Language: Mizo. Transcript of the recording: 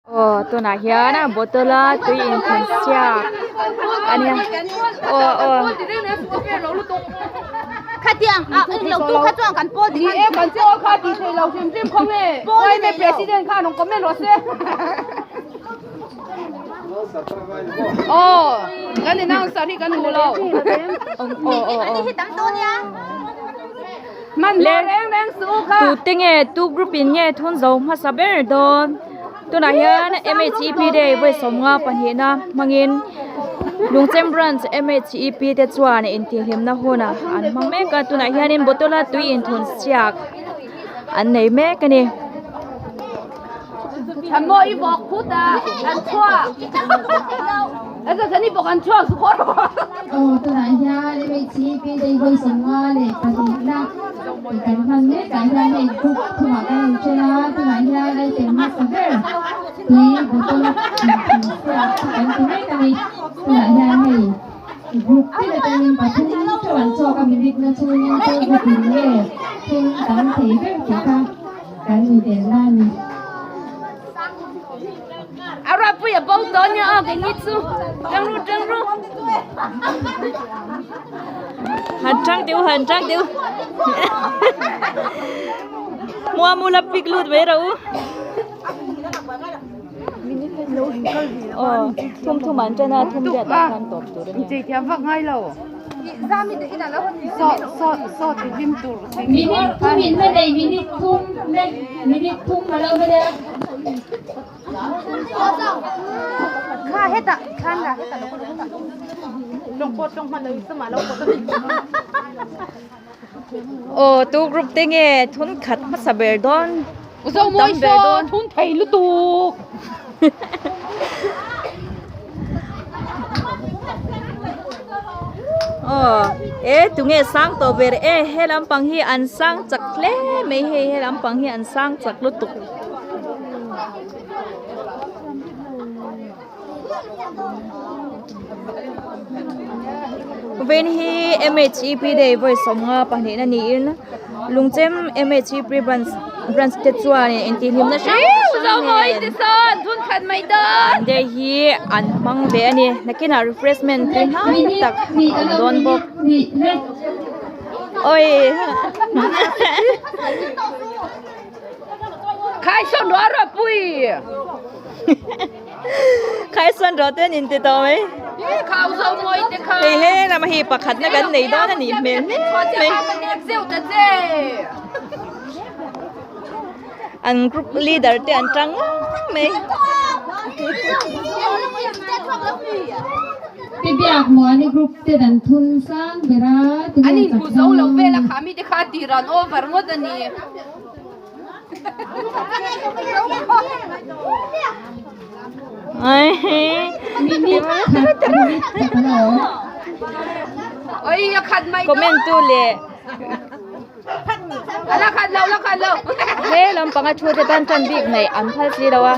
Aw tunah hian bottle a tui inthawn siak a nia aw aw. Tute nge tu group in nge thun zo hmasa ber dawn. Tunah hian MHEP day vawi sawmnga pahnihna hmangin Lungchem branch MHEP te chuan intihhlimna hunah an hmang mek a tunah hianin bottle a tui inthawn siak an nei mek a ni. Aw tunah hian MHEP day vawi sawmnga leh pahnihna tih kan hman mek ah hian hei group thumah kan inchen a tunah hian item hmasa ber tui bottle inthun siak chu kan ti mek a ni tunah hian hei group tin atangin pathum theuh an chhuak a minute na chhungin tu group in nge thun tam thei ber tih kha kan inelna a ni. Han tang teu han tang teu mua mu la pik lut mai ro aw thum thum an ṭan a thum riat ah khan tawp tur a ni. Minute thum in la nei minute thum minute thum a lo vek a. Aw tu group te nge thun khat hmasa ber dawn thun tam ber dawn thun thei lutuk aw e tunge sang tawh ber e he lampang hi an sang chak hle mai hei he lampang hi an sang chak lutuk. Vawiin hi MHEP day vawi sawmnga pahnihna niin Lungchem MHEP branch branch te chuan intihhlimna hrang hrang nen day hi an hmang ve a ni nakinah refreshment tui hnai tak a awm dawn bawk awii. Khai sawn rawh a rawh pui. Khai sawn rawh te an inti tawh mai. Khau zo mawi te kha. Hei he lam hi pakhat na kan nei dawn a nih hmel hle mai. An group leader te an tang mai. Pi biak muani group te dan thun sang ber a tinge An chak inhmu zo lo vel a kha mi te kha tir an over ngawt a ni. Minute khat minute khat a lo. Oi a khat mai Comment tu leh A la khat lo la khat lo. He lampang a thu te tan tan bik nei an phal si lo a.